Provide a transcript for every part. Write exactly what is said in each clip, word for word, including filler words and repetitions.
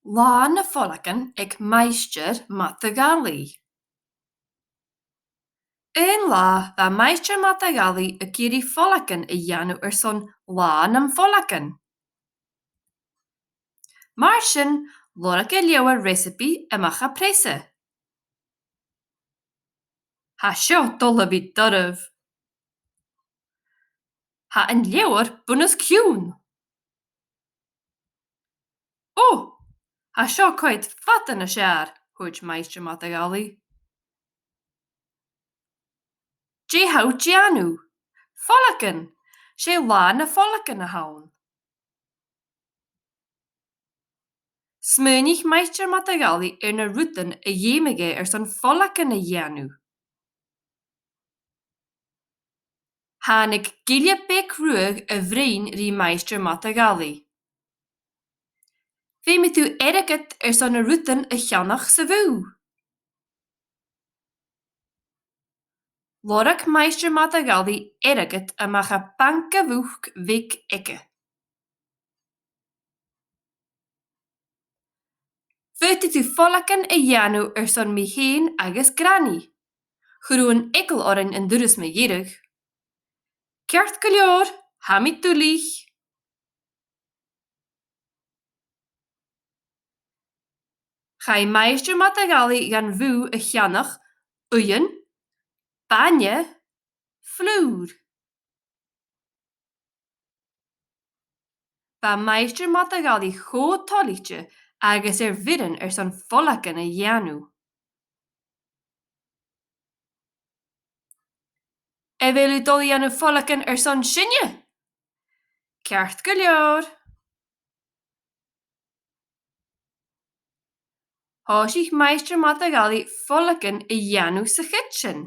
Latha nam Folaigean aig Maighstir Madadhallaidh. Aon latha bha Maighstir Madadhallaidh ag iarraidh folaigean a dhèanamh airson Latha nam Folaigean. Mar sin, lorg e leabhar recipe a-mach à preasa. Tha seo a' dol a bhith doirbh. Tha an leabhar bun-os-cionn. Ò, tha seo a' coimhead fada nas fheàrr, thuirt Maighstir Madadhallaidh. Dè tha thu a' dèanamh? Folaigean! 'S e Latha nam Folaigean a th' ann. Smaoinich Maighstir Madadhallaidh air na rudan a dh'fheumadh e airson folaigean a dhèanamh. Thàinig gille beag ruadh a bhruidhinn ri Maighstir Madadhallaidh. Feumaidh tu airgead airson na rudan a cheannach sa bhùth. Lorg Maighstir Madadhallaidh airgead a-mach à banca mhuc bheag aige. Faodaidh tu folaigean a dhèanamh airson mi fhèin agus Granny. Chuir thu an t-eagal oirnn an turas mu dheireadh. Ceart gu leòr, tha mi duilich. Chaidh Maighstir Madadhallaidh dhan bhùth a cheannach uighean, bainne, flùr. Bha Maighstir Madadhallaidh cho toilichte agus air bhioran airson folaigean a dhèanamh. A bheil thu a' dol a dhèanamh folaigean airson sinne? Ceart gu leòr. Thòisich Maighstir Madadhallaidh folaigean a dhèanamh sa chidsin.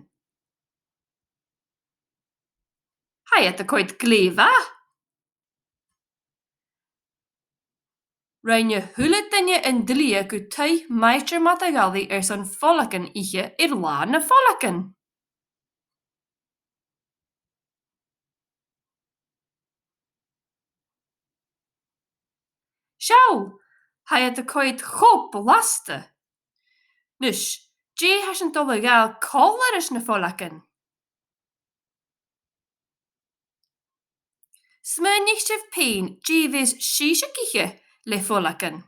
Tha iad a' coimhead glè mhath. Rinn a h-uile duine an t-slighe gu taigh Maighstir Madadhallaidh airson folaigean ithe air Latha nam Folaigean. Seall, tha iad a' coimhead cho blasta. Nis, dè tha sinn a' dol a ghabhail còmhla ris na folaigean? Smaoinich sibh fhèin dè bhios sibhse ag ithe le folaigean.